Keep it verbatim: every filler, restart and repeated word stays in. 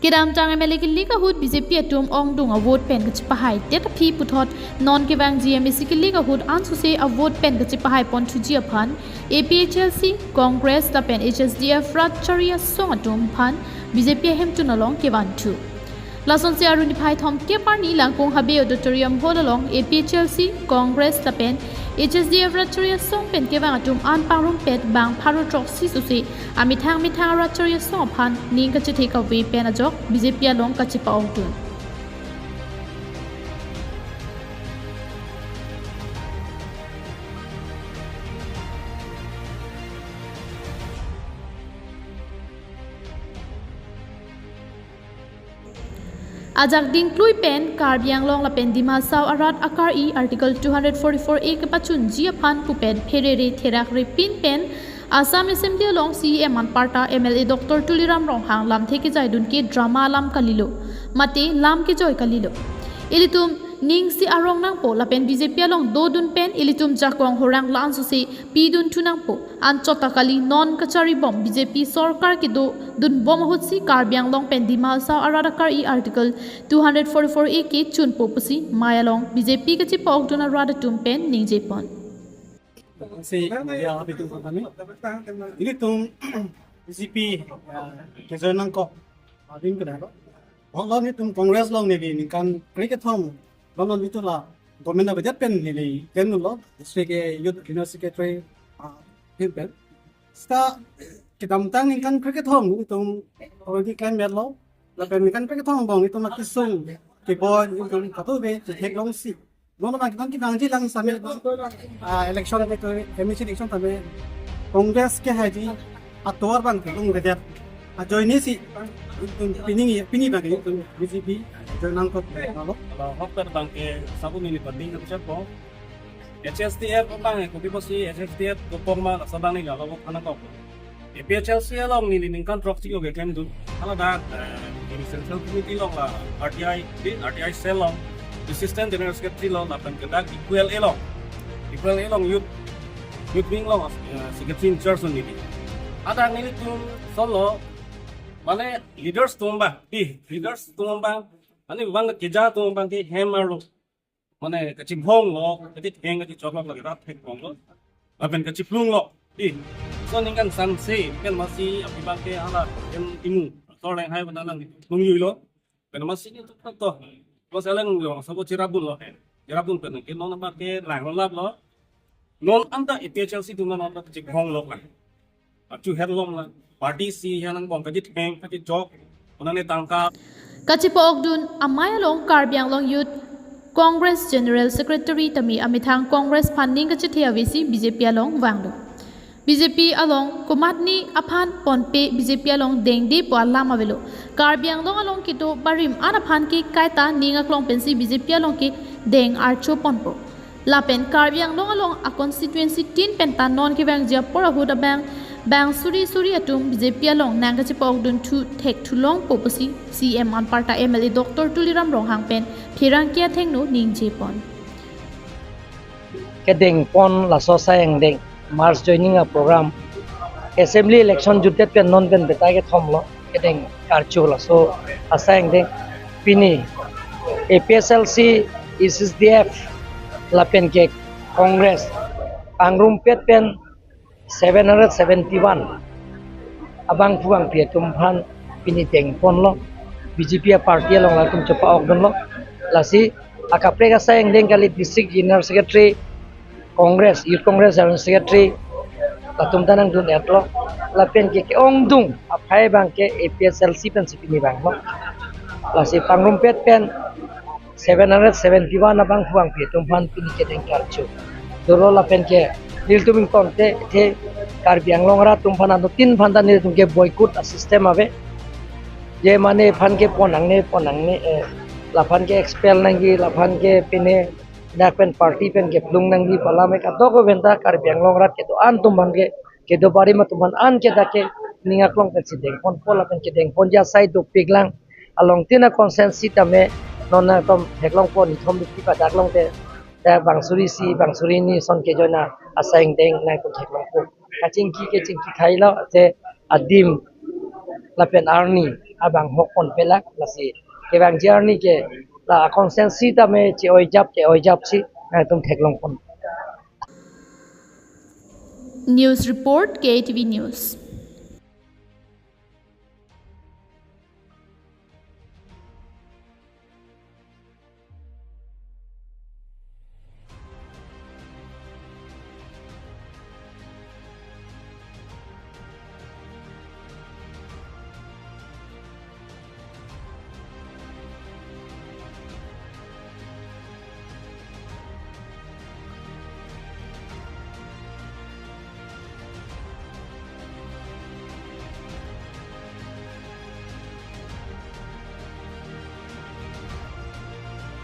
Kedamtang M L A kelek ahut B J P atum ongdung a-vote pen kachepahai det aphi puthot non kevangji M A C kelek ahut ansose a-vote pen kachepahai ponthuji aphan A P H L C, Congress lapen H S D F rat chari asong atum aphan B J P ahemtun along kevanthu. Lasonsi arni phai thomkep arni Langkung Habe Auditorium Hall along A P H L C, Congress lapen H S D F rat chari asong pen kevang atum an pangrumpet bang pharo throksi sose amethang methang rat chari asong aphan ning kachethe kave pen ajok B J P along kachepa-okdun. Ajak dingklui pen Karbi Anglong lapen Dima Hasao arat akari Article two hundred forty-four A kepachunji aphan pupet pherere therak repin pen Assam Assembly along C E M anparta M L A Doctor Tuliram Ronghang lamthe kejaidun ke drama alam kalilo, mate lam kejoi kalilo. Ilitum ningsi arong nangpo lapen B J P along dodun pen ilitum jakong horang la-ansose pidunthu nangpo. Anchot ta kali, non kacharibom B J P sorkar kedodunbom ahutsi Karbi Anglong pen Dima Hasao arat akari Article two hundred forty-four A kechunpo pusi mei along B J P kachepa-okdun arat atum pen ningjepon. Si, ya, abitu kami. Ilitum B J P, ya, kejoi nangkok. Adin kenapa? Holo nelitum Congress along neli ningkan krekethom, holo nelitum la government abedet pen neli tenlo, district ke Youth General Secretary, ah, pen pen. Seta kedamtang ningkan krekethom nelitum already claim lo, lapen ningkan krekethom angbong nelitum akesung keboi nelitum katuve chetheklongsi. Nono bang kevang kevangji lang sami, ah, election ke tu M A C election tame Congress ke haji atovar bang kelong kejar. Ajoine si pini, pini bang itu B J P join nangkok lo. Kalau hok per bang ke sabu mini banding ke siapa? H S D F bang ke kopi kosi H S D F kopong ma sabang ni kalau hok anak kok. A P H L C along neli ningkan throksi ke klemdun. Haladak, eh, neli Central Committee along la R T I, di R T I cell along, Assistant General Secretary along, lapen kedak E Q L A along. E Q L A along Youth, Youth Wing along, eh, Secretary in charge neli. Ada nelitum solo, mane leaders atum bang, di leaders atum bang, ani bang keja atum bang ke hem arlo. Mane kachibhong lo, kachitheng kachichok lo, lagi rat thek bong lo. Lapen kachiplung lo. Di. So ningkan san se, pen masi api bang ke hala, em imu. So leng hai bana lang plung yui lo. Pen masi ni tu to. Lo seleng lo, sabo chirabun lo. Chirabun pen ke non nambar ke lang lo lap lo. Non anta A P H L C tu non anta kachibhong lo lang. Achu herlong la, party si hanang bong kachitheng, kachichok, onang ne tangka. Kachepa-okdun amei along Karbi Anglong Youth Congress General Secretary tame amethang Congress aphan ning kachethe avesi B J P along vanglo. B J P along komatne aphan ponpe B J P along dengdepo alam avelo. Karbi Anglong along kedo barim an aphan ke kaita ning aklong pensi B J P along kedeng archo ponpo. Lapen Karbi Anglong along a-constituency tin pen ta non kevangji apor ahut abang, bang suri suri atum B J P along nang kachepa-okdunthu thekthulongpo pusi C E M anparta M L A Doctor Tuliram Ronghang pen pherangke athengno ningjepon. Kedengpon laso asai angdeng mass joining a-program assembly election jutdet pen non pen betai kethom lo. Kedeng karcho laso asai angdeng pini A P H L C, H S D F lapen ke Congress pangrumpet pen seven hundred seventy-one abangphu bangphi atum aphan pini dengponlo. B J P a-party along latum chepa-okdunlo. Lasi akaprek asai angdeng kali District General Secretary Congress, Youth Congress General Secretary latum ta nangdun-etlo. Lapen ke ke-ongdung aphai bang ke A P H L C pensi pini vanglo. Lasi pangrumpet pen seven hundred seventy-one abangphu bangphi atum aphan pini kedeng karcho dolo. Lapen ke nelitum ingtonte the Karbi Anglong arat atum aphan anuttin aphan ta nelitum ke boycott a-system ave. Je mane aphan ke pon nangne, pon nangne, eh, laphan ke expel nangji, laphan ke pine dak pen party pen keplung nangji pu alam ke kadokave ta Karbi Anglong arat kedo-an atum aphan ke, kedo barim atum aphan an ke dak ke ning aklong pensi dengponpo lapen kedengponji asai dopiklang. Along tin a-constituency tame non nangtum theklongpo, nithom diki padak longte, ta bang suri isi, bang suri hini ason kejoina asai angdeng nangtum theklongpo. Kachingki kechingki thailo je adim lapen arni abang hok ponpe lang, lasi kevangji arni ke la constituency tame che-oijap che-oijapsi nangtum theklong pon. News report, K A T V News.